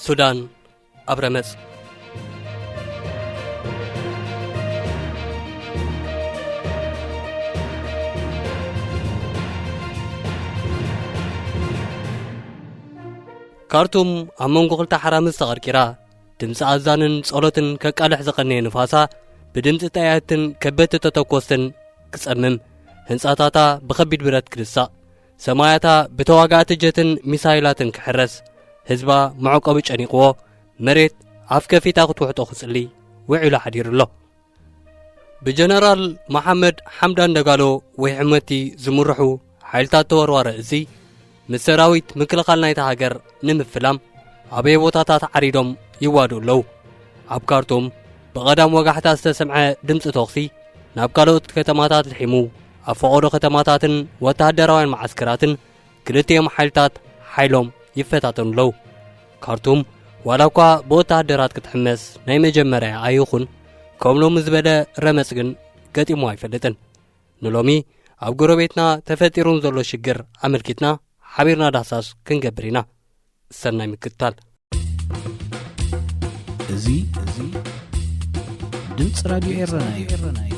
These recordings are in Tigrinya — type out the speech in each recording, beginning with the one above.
ሱዳን ኣብ ረመጽ። ካርቱም ኣብ መንጎ ክልተ ሓራምዝ ተቐርቂራ፣ ድምፂ ኣዛንን ጸሎትን ከቃልሕ ዝቐነየ ንፋሳ ብድምፂ ጠያትን ከበድቲ ተተኮስትን ክጸምም፣ ህንጻታታ ብኸቢድ ብረት ክድሳቕ፣ ሰማያታ ብተዋጋእቲ ጀትን ሚሳይላትን ክሕረስ፣ ህዝባ መዕቆቢ ጨኒቕዎ፣ መሬት ኣፍ ከፊታ ክትውሕጦ ክጽሊ ውዒሉ ሓዲሩ ኣሎ። ብጀነራል መሓመድ ሓምዳን ደጋሎ ወይ ሕመቲ ዝምርሑ ሓይልታት ተወርዋሪ እዚ ምስ ሰራዊት ምክልኻል ናይታ ሃገር ንምፍላም ኣበየ ቦታታት ዓሪዶም ይዋድኡ ኣለዉ። ኣብ ካርቱም ብቐዳም ወጋሕታ ዝተሰምዐ ድምፂ ተኹሲ ናብ ካልኦት ከተማታት ልሒሙ፣ ኣብ ፈቐዶ ከተማታትን ወተሃደራውያን መዓስከራትን ክልቲኦም ሓይልታት ሓይሎም ይፈታተኑ ኣለዉ። ካርቱም ዋላ እኳ ብወተሃደራት ክትሕመስ ናይ መጀመርያ ኣይኹን፣ ከም ሎሚ ዝበለ ረመጽ ግን ገጢሞ ኣይፈልጥን። ንሎሚ ኣብ ጎረቤትና ተፈጢሩ ንዘሎ ሽግር ኣመልኪትና ሓቢርና ዳህሳስ ክንገብር ኢና። ሰናይ ምክትታል። እዚ፣ እዚ ድምፂ ራድዮ ኤረና እዩ።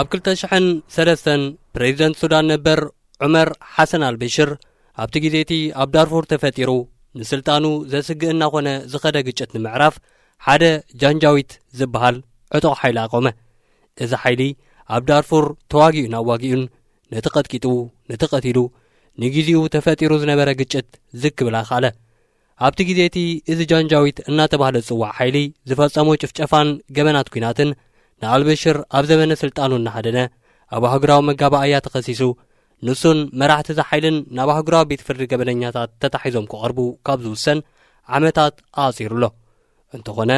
ኣብ ክልተ ሽሕን ሰለስተን ፕሬዚደንት ሱዳን ነበር ዑመር ሓሰን ኣልበሽር ኣብቲ ግዜ እቲ ኣብ ዳርፉር ተፈጢሩ ንስልጣኑ ዘስግእ እናኾነ ዝኸደ ግጭት ንምዕራፍ ሓደ ጃንጃዊት ዝበሃል ዕጡቕ ሓይሊ ኣቆመ። እዚ ሓይሊ ኣብ ዳርፉር ተዋጊኡን ኣዋጊኡን ነቲ ቀጥቂጡ፣ ነቲ ቀቲሉ፣ ንግዜኡ ተፈጢሩ ዝነበረ ግጭት ዝግ ክብል ኣኽኣለ። ኣብቲ ግዜ እቲ እዚ ጃንጃዊት እናተባህለ ዝጽዋዕ ሓይሊ ዝፈጸሞ ጭፍጨፋን ገበናት ኲናትን ንኣልበሽር ኣብ ዘመነ ስልጣኑ እናሃደነ ኣብ ኣህጉራዊ መጋባእያ ተኸሲሱ፣ ንሱን መራሕቲ እዚ ሓይልን ናብ ኣህጉራዊ ቤት ፍርዲ ገበነኛታት ተታሒዞም ክቐርቡ ካብ ዝውሰን ዓመታት ኣጺሩ ኣሎ። እንተኾነ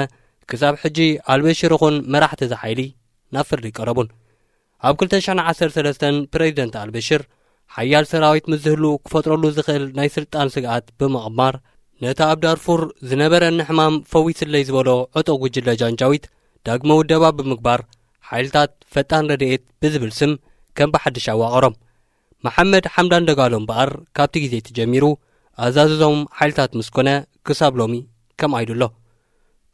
ክሳብ ሕጂ ኣልበሽር ይኹን መራሕቲ እዚ ሓይሊ ናብ ፍርዲ ኣይቀረቡን። ኣብ ክልተ ሽሕን ዓሰርተ ሰለስተን ፕሬዚደንት ኣልበሽር ሓያል ሰራዊት ምስ ዝህሉ ክፈጥረሉ ዝኽእል ናይ ስልጣን ስግኣት ብምቕማር ነቲ ኣብ ዳርፉር ዝነበረኒ ሕማም ፈዊስለይ ዝበሎ ዕጡቕ ጉጅለ ጃንጃዊት ዳግመ ውደባ ብምግባር ሓይልታት ፈጣን ረድኤት ብዝብል ስም ከም ብሓድሽ ኣዋቐሮም። መሓመድ ሓምዳን ደጋሎ እምበኣር ካብቲ ግዜ እቲ ጀሚሩ ኣዛዝዞም ሓይልታት ምስ ኮነ ክሳብ ሎሚ ከምኣ ኢሉ ኣሎ።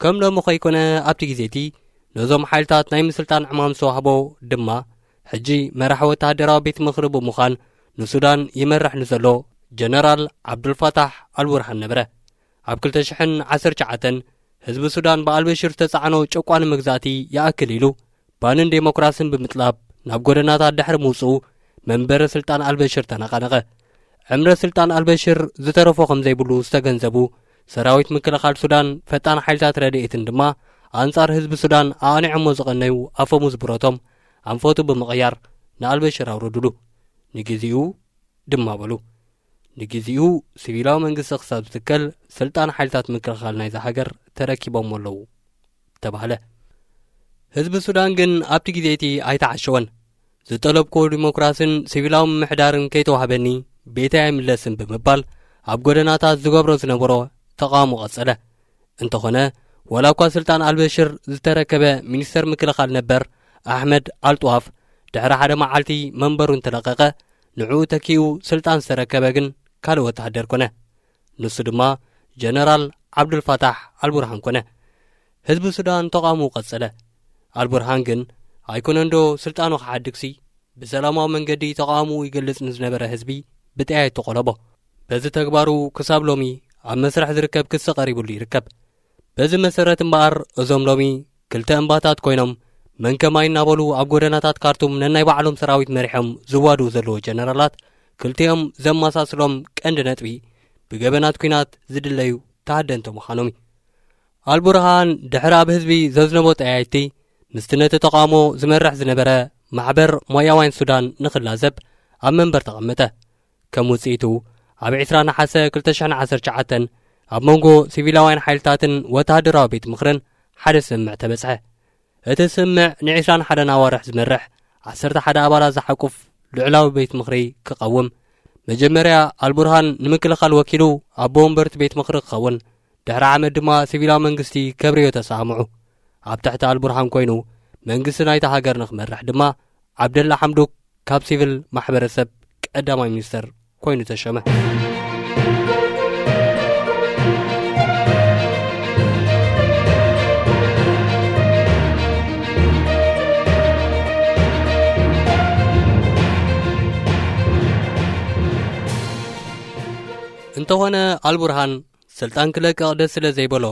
ከም ሎሚ ከይኮነ ኣብቲ ግዜ እቲ ነዞም ሓይልታት ናይ ምስልጣን ዕማም ዝተዋህቦ ድማ ሕጂ መራሒ ወተሃደራዊ ቤት ምኽሪ ብምዃን ንሱዳን ይመርሕ ንዘሎ ጀነራል ዓብዱልፋታሕ ኣልቡርሃን ነበረ። ኣብ ክልተ ሽሕን ዓሰርተ ትሽዓተን ህዝቢ ሱዳን ብኣልበሽር ዝተጻዕኖ ጨቋኒ መግዛእቲ ይኣክል ኢሉ ባንን ዴሞክራስን ብምጥላብ ናብ ጎደናታት ድሕሪ ምውጽኡ መንበረ ስልጣን ኣልበሽር ተነቓነቐ። ዕምረ ስልጣን ኣልበሽር ዝተረፎ ከም ዘይብሉ ዝተገንዘቡ ሰራዊት ምክልኻል ሱዳን ፈጣን ሓይልታት ረድኤትን ድማ ኣንጻር ህዝቢ ሱዳን ኣቕኒዖሞ ዝቐነዩ ኣፈሙዝ ብረቶም ኣንፈቱ ብምቕያር ንኣልበሽር ኣውረዱሉ። ንግዜኡ ድማ በሉ። ንግዜኡ ሲቪላዊ መንግስቲ ክሳብ ዝትከል ስልጣን ሓይልታት ምክልኻል ናይዛ ሃገር ተረኪቦም ኣለዉ ተባህለ። ህዝቢ ሱዳን ግን ኣብቲ ግዜ እቲ ኣይተዓሸወን። ዝጠለብኩዎ ዲሞክራስን ሲቪላዊ ምምሕዳርን ከይተዋህበኒ ቤተይ ኣይምለስን ብምባል ኣብ ጎደናታት ዝገብሮ ዝነበሮ ተቓውሞ ቀጸለ። እንተኾነ ዋላ እኳ ስልጣን ኣልበሽር ዝተረከበ ሚኒስተር ምክልኻል ነበር ኣሕመድ ኣልጥዋፍ ድሕሪ ሓደ መዓልቲ መንበሩ እንተለቐቐ፣ ንዕኡ ተኪኡ ስልጣን ዝተረከበ ግን ካልእ ወተሃደር ኮነ። ንሱ ድማ ጀነራል ዓብዱልፋታሕ ኣልቡርሃን ኮነ። ህዝቢ ሱዳን ተቓውሞኡ ቀጸለ። ኣልቡርሃን ግን ኣይኮነንዶ ስልጣኑ ክሓድግሲ ብሰላማዊ መንገዲ ተቓውሞኡ ይገልጽ ንዝነበረ ህዝቢ ብጠያይት ተቖለቦ። በዚ ተግባሩ ክሳብ ሎሚ ኣብ መስርሕ ዝርከብ ክሲ ቀሪቡሉ ይርከብ። በዚ መሰረት እምበኣር እዞም ሎሚ ክልተ እምባታት ኮይኖም መን ከማይ እናበሉ ኣብ ጎደናታት ካርቱም ነናይ ባዕሎም ሰራዊት መሪሖም ዝዋድኡ ዘለዉ ጀነራላት ክልቲኦም ዘመሳስሎም ቀንዲ ነጥቢ ብገበናት ኲናት ዝድለዩ ተሃደንቲ ምዃኖም እዩ። ኣልቡርሃን ድሕሪ ኣብ ህዝቢ ዘዝነቦ ጠያይቲ ምስቲ ነቲ ተቓውሞ ዝመርሕ ዝነበረ ማሕበር ሞያውያን ሱዳን ንኽላዘብ ኣብ መንበር ተቐመጠ። ከም ውጽኢቱ ኣብ ዕስራ ነሓሰ ክልተ ሽሕን ዓሰርተ ትሽዓተን ኣብ መንጎ ሲቪላውያን ሓይልታትን ወተሃደራዊ ቤት ምኽርን ሓደ ስምምዕ ተበጽሐ። እቲ ስምምዕ ንዕስራን ሓደን ኣዋርሕ ዝመርሕ ዓሰርተ ሓደ ኣባላት ዝሓቁፍ ልዑላዊ ቤት ምኽሪ ክቐውም፣ መጀመርያ ኣልቡርሃን ንምክልኻል ወኪሉ ኣቦ ወንበርቲ ቤት ምኽሪ ክኸውን፣ ድሕሪ ዓመት ድማ ሲቪላዊ መንግስቲ ከብርዮ ተሰማምዑ። ኣብ ትሕቲ ኣልቡርሃን ኮይኑ መንግስቲ ናይታ ሃገር ንኽመርሕ ድማ ዓብደላ ሓምዱክ ካብ ሲቪል ማሕበረሰብ ቀዳማይ ሚኒስተር ኮይኑ ተሸመ። እንተኾነ ኣልቡርሃን ስልጣን ክለቅቕ ደስ ስለ ዘይበሎ፣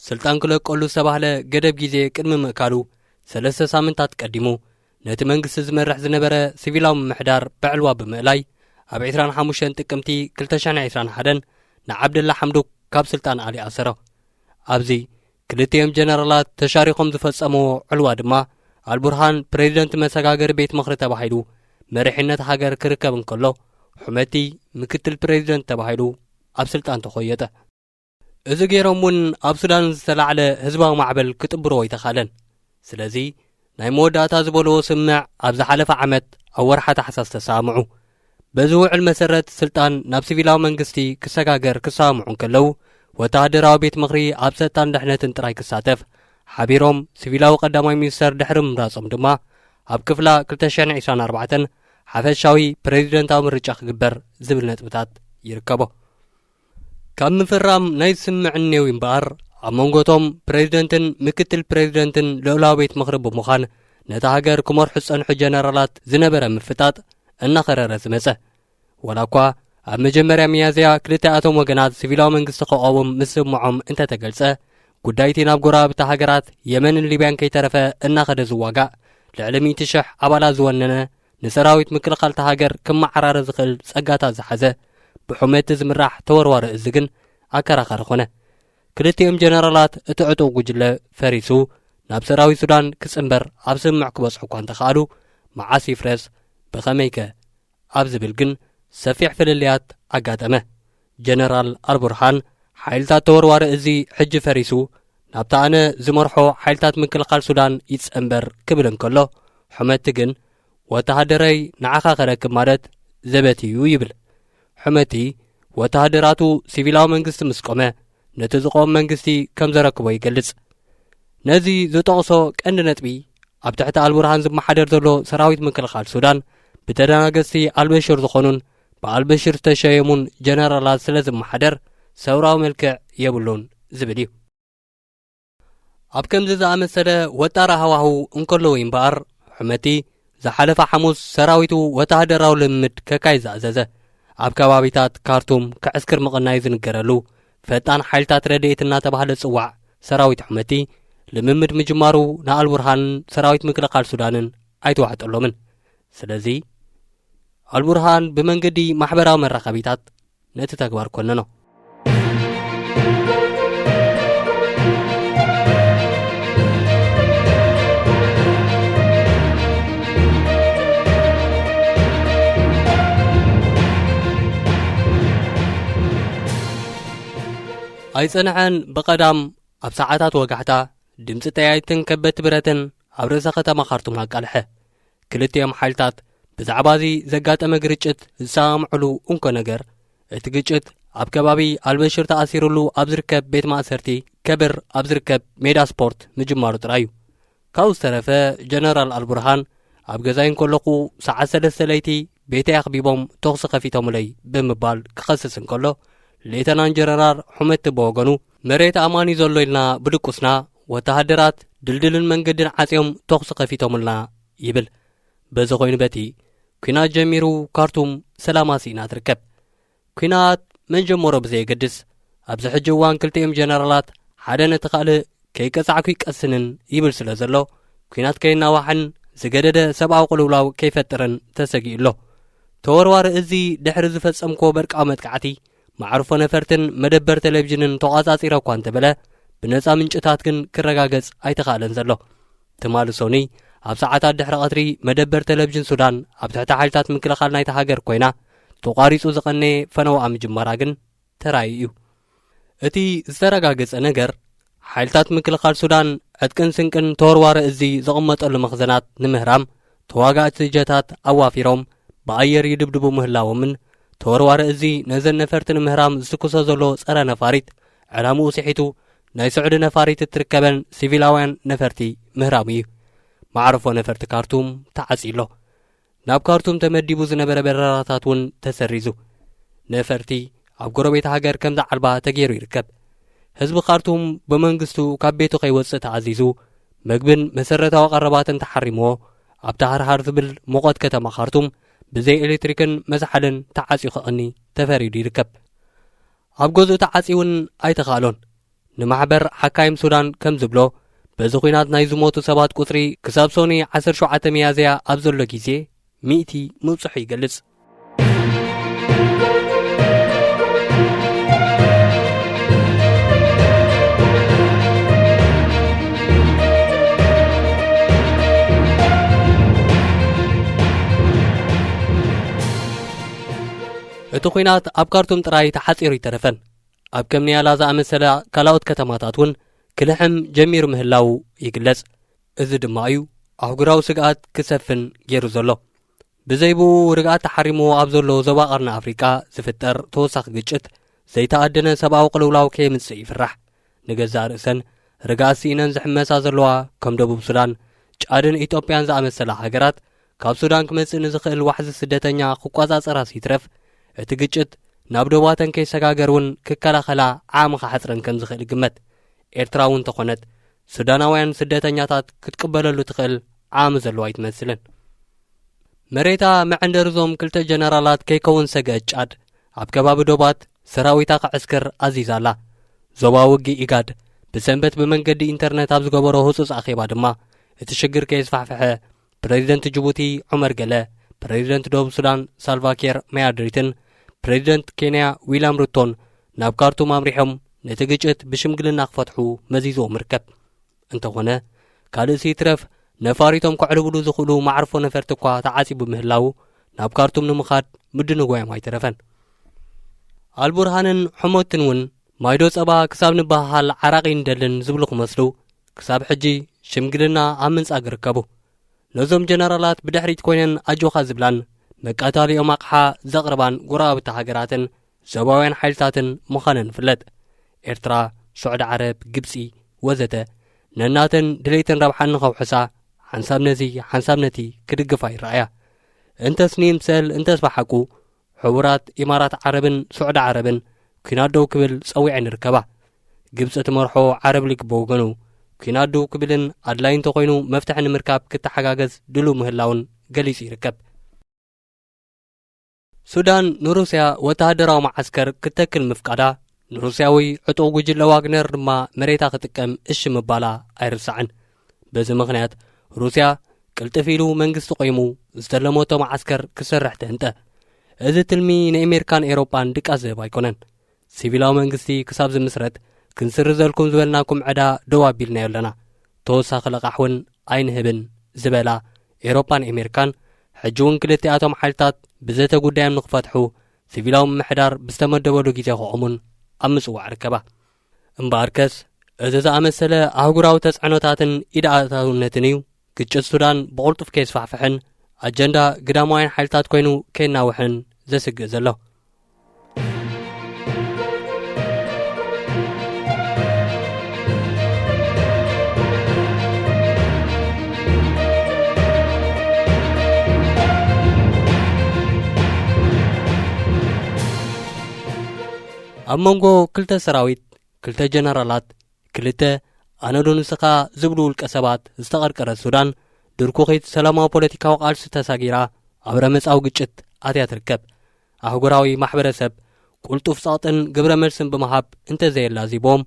ስልጣን ክለቀሉ ዝተባህለ ገደብ ግዜ ቅድሚ ምእካሉ ሰለስተ ሳምንታት ቀዲሙ፣ ነቲ መንግስቲ ዝመርሕ ዝነበረ ሲቪላዊ ምምሕዳር ብዕልዋ ብምእላይ፣ ኣብ ዕስራን ሓሙሽተን ጥቅምቲ ክልተ ሽሕን ዕስራን ሓደን ንዓብደላ ሓምዱክ ካብ ስልጣን ኣልዩ ኣሰሮ። ኣብዚ ክልቲኦም ጀነራላት ተሻሪኾም ዝፈጸምዎ ዕልዋ ድማ፣ ኣልቡርሃን ፕሬዚደንት መሰጋገሪ ቤት ምኽሪ ተባሂሉ መሪሕነት ሃገር ክርከብ እንከሎ፣ ሑመቲ ምክትል ፕሬዚደንት ተባሂሉ ኣብ ስልጣን ተኾየጠ። እዚ ገይሮም እውን ኣብ ሱዳን ዝተላዕለ ህዝባዊ ማዕበል ክጥብርዎ ኣይተኻለን። ስለዚ ናይ መወዳእታ ዝበልዎ ስምምዕ ኣብ ዝሓለፈ ዓመት ኣብ ወርሓ ታሕሳስ ተሰማምዑ። በዚ ውዕል መሰረት ስልጣን ናብ ሲቪላዊ መንግስቲ ክሰጋገር ክሰማምዑ እንከለዉ፣ ወተሃደራዊ ቤት ምኽሪ ኣብ ጸጥታን ድሕነትን ጥራይ ክሳተፍ ሓቢሮም፣ ሲቪላዊ ቀዳማይ ሚኒስተር ድሕሪ ምምራጾም ድማ ኣብ ክፍላ ክልተ ሽሕን ዕስራን ኣርባዕተን ሓፈሻዊ ፕሬዚደንታዊ ምርጫ ክግበር ዝብል ነጥብታት ይርከቦ። ካብ ምፍራም ናይ ስምምዕ እኔው እምበኣር፣ ኣብ መንጎቶም ፕሬዚደንትን ምክትል ፕሬዚደንትን ልኡላዊ ቤት ምኽሪ ብምዃን ነታ ሃገር ክመርሑ ዝጸንሑ ጀነራላት ዝነበረ ምፍጣጥ እናኸረረ ዝመጸ። ዋላ እኳ ኣብ መጀመርያ ሚያዝያ ክልቲኣቶም ወገናት ሲቪላዊ መንግስቲ ክቐውም ምስምዖም እንተተገልጸ፣ ጉዳይቲ ናብ ጎረባብቲ ሃገራት የመንን ሊብያን ከይተረፈ እናኸደ ዝዋጋእ፣ ልዕሊ ሚእቲ ሽሕ ኣባላት ዝወነነ፣ ንሰራዊት ምክልኻል እታ ሃገር ክመዓራረ ዝኽእል ጸጋታት ዝሓዘ፣ ብሑመቲ ዝምራሕ ተወርዋሪ እዚ ግን ኣከራኻሪ ኾነ። ክልቲኦም ጀነራላት እቲ ዕጡቕ ጉጅለ ፈሪሱ ናብ ሰራዊት ሱዳን ክጽንበር ኣብ ስምምዕ ክበጽሑ እኳ እንተኸኣሉ፣ መዓስ ይፍረስ፣ ብኸመይከ ኣብ ዝብል ግን ሰፊሕ ፍልልያት ኣጋጠመ። ጀነራል ኣልቡርሃን፣ ሓይልታት ተወርዋሪ እዚ ሕጂ ፈሪሱ፣ ናብታ ኣነ ዝመርሖ ሓይልታት ምክልኻል ሱዳን ይጸንበር ክብል እንከሎ፣ ሑመቲ ግን፣ ወተሃደረይ ንዓኻ ከረክብ ማለት ዘበት እዩ ይብል። ሑመቲ፣ ወተሃደራቱ ሲቪላዊ መንግስቲ ምስ ቆመ፣ ነቲ ዝቆም መንግስቲ ከም ዘረክቦ ይገልጽ። ነዚ ዝጠቕሶ ቀንዲ ነጥቢ፣ ኣብ ትሕቲ ኣልቡርሃን ዝመሓደር ዘሎ ሰራዊት ምክልኻል ሱዳን፣ ብተደናገጽቲ ኣልበሽር ዝኾኑን ብኣልበሽር ዝተሸየሙን ጀነራላት ስለ ዝመሓደር፣ ሰውራዊ መልክዕ የብሉን ዝብል እዩ። ኣብ ከምዚ ዝኣመሰለ ወጣሪ ሃዋህው እንከለዉ እምበኣር፣ ሑመቲ ዝሓለፈ ሓሙስ ሰራዊቱ ወተሃደራዊ ልምምድ ከካይድ ዝኣዘዘ። ኣብ ከባቢታት ካርቱም ክዕስክር ምቕናዩ ዝንገረሉ ፈጣን ሓይልታት ረድኤት እናተባህለ ዝጽዋዕ ሰራዊት ሑመቲ፣ ልምምድ ምጅማሩ ንኣልቡርሃንን ሰራዊት ምክልኻል ሱዳንን ኣይተዋሕጠሎምን። ስለዚ፣ ኣልቡርሃን ብመንገዲ ማሕበራዊ መራኸቢታት ነቲ ተግባር ኮነኖ። ኣይጸንሐን፣ ብቐዳም ኣብ ሰዓታት ወጋሕታ፣ ድምጺ ጠያይትን ከበድቲ ብረትን ኣብ ርእሰ ከተማ ካርቱም ኣቃልሐ። ክልቲኦም ሓይልታት ብዛዕባ እዚ ዘጋጠመ ግርጭት ዝሰማምዕሉ እንኮ ነገር፣ እቲ ግጭት ኣብ ከባቢ ኣልበሽር ተኣሲሩሉ ኣብ ዝርከብ ቤት ማእሰርቲ ከብር ኣብ ዝርከብ ሜዳ ስፖርት ምጅማሩ ጥራይ እዩ። ካብኡ ዝተረፈ፣ ጀነራል ኣልቡርሃን፣ ኣብ ገዛይ እንከለኹ ሰዓት ሰለስተ ለይቲ ቤተይ ኣኽቢቦም ተኹሲ ከፊቶምለይ ብምባል ክኸስስ እንከሎ፣ ሌተናን ጀነራል ሑመቲ ብወገኑ፣ መሬት ኣማን እዩ ዘሎ ኢልና ብድቁስና፣ ወተሃደራት ድልድልን መንገድን ዓጽዮም ተኹሲ ከፊቶምልና ይብል። በዚ ኮይኑ በቲ፣ ኲናት ጀሚሩ ካርቱም ሰላማ ስኢና ትርከብ። ኲናት መን ጀመሮ ብዘየገድስ፣ ኣብዚ ሕጂ እዋን ክልቲኦም ጀነራላት ሓደ ነቲ ካልእ ከይቀጻዕኩ ይቀስንን ይብል ስለ ዘሎ፣ ኲናት ከይናዋሕን ዝገደደ ሰብኣዊ ቅልውላው ከይፈጥርን ተሰጊኡ ኣሎ። ተወርዋሪ እዚ ድሕሪ ዝፈጸምክዎ በርቃዊ መጥቃዕቲ፣ መዕርፎ ነፈርትን መደበር ቴሌቪዥንን ተቋጻጺረ እኳ እንተበለ፣ ብነጻ ምንጭታት ግን ክረጋገጽ ኣይተኻእለን ዘሎ። ትማሊ ሰኑይ ኣብ ሰዓታት ድሕሪ ቀትሪ መደበር ቴሌቪዥን ሱዳን ኣብ ትሕቲ ሓይልታት ምክልኻል ናይታ ሃገር ኮይና፣ ተቋሪጹ ዝቐነየ ፈነወኣ ምጅማራ ግን ተራእዩ እዩ። እቲ ዝተረጋገጸ ነገር፣ ሓይልታት ምክልኻል ሱዳን ዕጥቅን ስንቅን ተወርዋሪ እዚ ዝቕመጠሉ መኽዘናት ንምህራም ተዋጋእቲ ጀታት ኣዋፊሮም ብኣየር ይድብድቡ ምህላዎምን፣ ተወርዋሪ እዚ ነዘን ነፈርቲ ንምህራም ዝትኩሶ ዘሎ ጸረ ነፋሪት ዕላምኡ ስሒቱ ናይ ስዑዲ ነፋሪት እትርከበን ሲቪላውያን ነፈርቲ ምህራሙ እዩ። መዕርፎ ነፈርቲ ካርቱም ተዓጽዩ ኣሎ። ናብ ካርቱም ተመዲቡ ዝነበረ በረራታት እውን ተሰሪዙ። ነፈርቲ ኣብ ጎረቤት ሃገር ከም ዝዓልባ ተገይሩ ይርከብ። ህዝቢ ካርቱም ብመንግስቱ ካብ ቤቱ ከይወጽእ ተኣዚዙ፣ መግብን መሰረታዊ ቀረባትን ተሓሪምዎ፣ ኣብታ ሃርሃር ትብል ሙቐት ከተማ ካርቱም ብዘይ ኤሌክትሪክን መዝሓልን ተዓጽዩ ክቕኒ ተፈሪዱ ይርከብ። ኣብ ገዝኡ ተዓጽዩ እውን ኣይተኻእሎን። ንማሕበር ሓካይም ሱዳን ከም ዝብሎ፣ በዚ ኲናት ናይ ዝሞቱ ሰባት ቁጽሪ ክሳብ ሶኒ ዓሰርተ ሸውዓተ ሚያዝያ ኣብ ዘሎ ግዜ ሚእቲ ምብጽሑ ይገልጽ። እቲ ኲናት ኣብ ካርቱም ጥራይ ተሓጺሩ ኣይተረፈን። ኣብ ከም ኒያላ ዝኣመሰላ ካልኦት ከተማታት እውን ክልሕም ጀሚሩ ምህላዉ ይግለጽ። እዚ ድማ እዩ ኣህጉራዊ ስግኣት ክሰፍን ገይሩ ዘሎ። ብዘይብኡ ርግኣት ተሓሪምዎ ኣብ ዘሎ ዞባ ቀርኒ ኣፍሪቃ ዝፍጠር ተወሳኺ ግጭት ዘይተኣደነ ሰብኣዊ ቅልውላው ከየምጽእ ይፍራሕ። ንገዛእ ርእሰን ርግኣት ስኢነን ዝሕመሳ ዘለዋ ከም ደቡብ ሱዳን፣ ጫድን ኢትዮጵያን ዝኣመሰላ ሃገራት ካብ ሱዳን ክመጽእ ንዝኽእል ዋሕዚ ስደተኛ ክቆጻጸራስ ይትረፍ፣ እቲ ግጭት ናብ ዶባተን ከይሰጋገር እውን ክከላኸላ ዓቕሚ ክሓጽረን ከም ዝኽእል ይግመት። ኤርትራ እውን እንተኾነት ሱዳናውያን ስደተኛታት ክትቅበለሉ ትኽእል ዓቕሚ ዘለዋ ኣይትመስልን። መሬታ መዐንደሪ እዞም ክልተ ጀነራላት ከይከውን ሰግአት ጫድ ኣብ ከባቢ ዶባት ሰራዊታ ከዕስክር ኣዚዛ ኣላ። ዞባ ውግእ ኢጋድ ብሰንበት ብመንገዲ ኢንተርነት ኣብ ዝገበሮ ህጹጽ ኣኼባ ድማ እቲ ሽግር ከየስፋሕፍሐ ፕረዚደንት ጅቡቲ ዑመር ገለ፣ ፕረዚደንት ደቡብ ሱዳን ሳልቫኪር ማያርዲትን ፕረዚደንት ኬንያ ዊልያም ሩቶን ናብ ካርቱም ኣምሪሖም ነቲ ግጭት ብሽምግልና ክፈትሑ መዚዝዎም ይርከብ። እንተኾነ ካልእሲ ይትረፍ ነፋሪቶም ከዕልብሉ ዝኽእሉ መዓርፎ ነፈርቲ እኳ ተዓጺቡ ምህላዉ ናብ ካርቱም ንምኻድ ምድንጓዮም ኣይተረፈን። ኣልቡርሃንን ሕሞትን እውን ማይዶ ጸባ ክሳብ ንበሃሃል ዓራቒ እንደልን ዝብሉ ክመስሉ ክሳብ ሕጂ ሽምግልና ኣብ ምንጻግ ይርከቡ። ነዞም ጀነራላት ብድሕሪት ኮይነን ኣጆኻ ዝብላን መቃታሊኦም ኣቕሓ ዘቕርባን ጎረባብቲ ሃገራትን ዞባውያን ሓይልታትን ምዃነን ይፍለጥ። ኤርትራ፣ ስዑዲ ዓረብ፣ ግብጺ ወዘተ ነናተን ድሌትን ረብሓን ንኸውሕሳ ሓንሳብ ነዚ ሓንሳብ ነቲ ክድግፋ ይረኣያ። እንተስ ንይምሰል እንተስ ብሓቁ ሕቡራት ኢማራት ዓረብን ስዑዲ ዓረብን ኲናት ደው ክብል ጸዊዐን ይርከባ። ግብጺ ትመርሖ ዓረብ ሊግ ብወገኑ ኲናት ደው ክብልን ኣድላይ እንተኾይኑ መፍትሒ ንምርካብ ክተሓጋገዝ ድሉው ምህላውን ገሊጹ ይርከብ። ሱዳን ንሩስያ ወተሃደራዊ መዓስከር ክትተክል ምፍቃዳ ንሩስያዊ ዕጡቕ ጉጅለ ዋግነር ድማ መሬታ ክጥቀም እሺ ምባላ ኣይርሳዕን። በዚ ምኽንያት ሩስያ ቅልጥፍ ኢሉ መንግስቲ ቆይሙ ዝተለመቶ መዓስከር ክሰርሕ ትህንጠ። እዚ ትልሚ ንኣሜሪካን ኤውሮጳን ድቃስ ዝህብ ኣይኮነን። ሲቪላዊ መንግስቲ ክሳብ ዝምስረት ክንስርዘልኩም ዝበልናኩም ዕዳ ደው ኣቢልናዮ ኣለና። ተወሳኺ ልቓሕ እውን ኣይንህብን ዝበላ ኤውሮጳን ኣሜሪካን ሕጂ እውን ክልቲኣቶም ሓይልታት ብዘተ ጉዳዮም ንክፈትሑ ሲቪላዊ ምምሕዳር ብዝተመደበሉ ግዜ ክቖሙን ኣብ ምጽዋዕ ይርከባ። እምበኣርከስ፣ እዚ ዝኣመሰለ ኣህጉራዊ ተጽዕኖታትን ኢድ ኣእታውነትን እዩ ግጭት ሱዳን ብቕልጡፍ ከየስፋሕፍሕን ኣጀንዳ ግዳማውያን ሓይልታት ኮይኑ ከየናውሕን ዘስግእ ዘሎ። ኣብ መንጎ ክልተ ሰራዊት፣ ክልተ ጀነራላት፣ ክልተ ኣነ ዶ ንስኻ ዝብሉ ውልቀ ሰባት ዝተቐርቀረት ሱዳን፣ ድርኩኺት ሰላማዊ ፖለቲካዊ ቃልሲ ተሳጊራ ኣብ ረመጻዊ ግጭት ኣትያ ትርከብ። ኣህጉራዊ ማሕበረሰብ ቁልጡፍ ጸቕጥን ግብረ መልስን ብምሃብ እንተዘየላዚቦም፣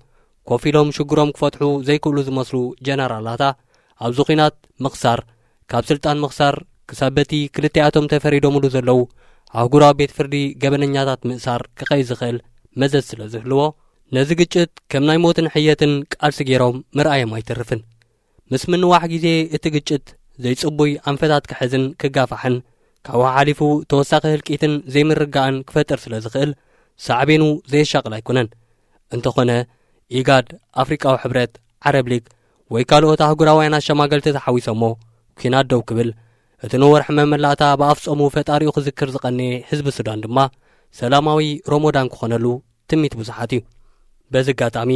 ኮፍ ኢሎም ሽግሮም ክፈትሑ ዘይክእሉ ዝመስሉ ጀነራላታ፣ ኣብዚ ኲናት ምኽሳር፣ ካብ ስልጣን ምኽሳር ክሳብ በቲ ክልቲኣቶም ተፈሪዶምሉ ዘለዉ ኣህጉራዊ ቤት ፍርዲ ገበነኛታት ምእሳር ክኸይድ ዝኽእል መዘዝ ስለ ዝህልዎ፣ ነዚ ግጭት ከም ናይ ሞትን ሕየትን ቃልሲ ገይሮም ምርኣዮም ኣይተርፍን። ምስ ምንዋሕ ግዜ እቲ ግጭት ዘይጽቡይ ኣንፈታት ክሕዝን ክጋፋሕን፣ ካብኡ ሓሊፉ ተወሳኺ ህልቂትን ዘይምርግጋእን ክፈጥር ስለ ዝኽእል፣ ሳዕቤኑ ዘየሻቕል ኣይኮነን። እንተኾነ፣ ኢጋድ፣ ኣፍሪቃዊ ሕብረት፣ ዓረብ ሊግ ወይ ካልኦት ኣህጉራውያን ኣሸማገልቲ ተሓዊሶሞ ኲናት ደው ክብል፣ እቲ ንወርሒ መመላእታ ብኣፍ ጾሙ ፈጣሪኡ ክዝክር ዝቐነየ ህዝቢ ሱዳን ድማ ሰላማዊ ሮሞዳን ክኾነሉ ትምኒት ብዙሓት እዩ። በዚ ኣጋጣሚ፣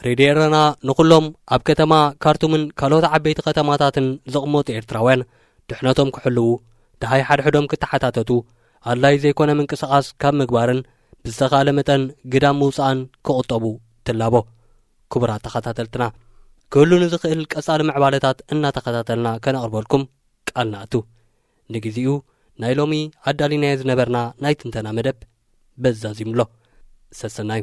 ሬድዮ ኤረና ንኹሎም ኣብ ከተማ ካርቱምን ካልኦት ዓበይቲ ከተማታትን ዝቕመጡ ኤርትራውያን ድሕነቶም ክሕልዉ፣ ደሃይ ሓድሕዶም ክተሓታተቱ፣ ኣድላይ ዘይኮነ ምንቅስቓስ ካብ ምግባርን ብዝተኻእለ መጠን ግዳም ምውጻእን ክቑጠቡ ትላቦ። ክቡራት ተኸታተልትና፣ ክህሉ ንዝኽእል ቀጻሊ ምዕባለታት እናተኸታተልና ከነቕርበልኩም ቃል ንኣቱ። ንግዜኡ ናይ ሎሚ ኣዳሊናዮ ዝነበርና ናይ ትንተና መደብ በዚ ዛዚሙ ኣሎ። ሰሰናዩ።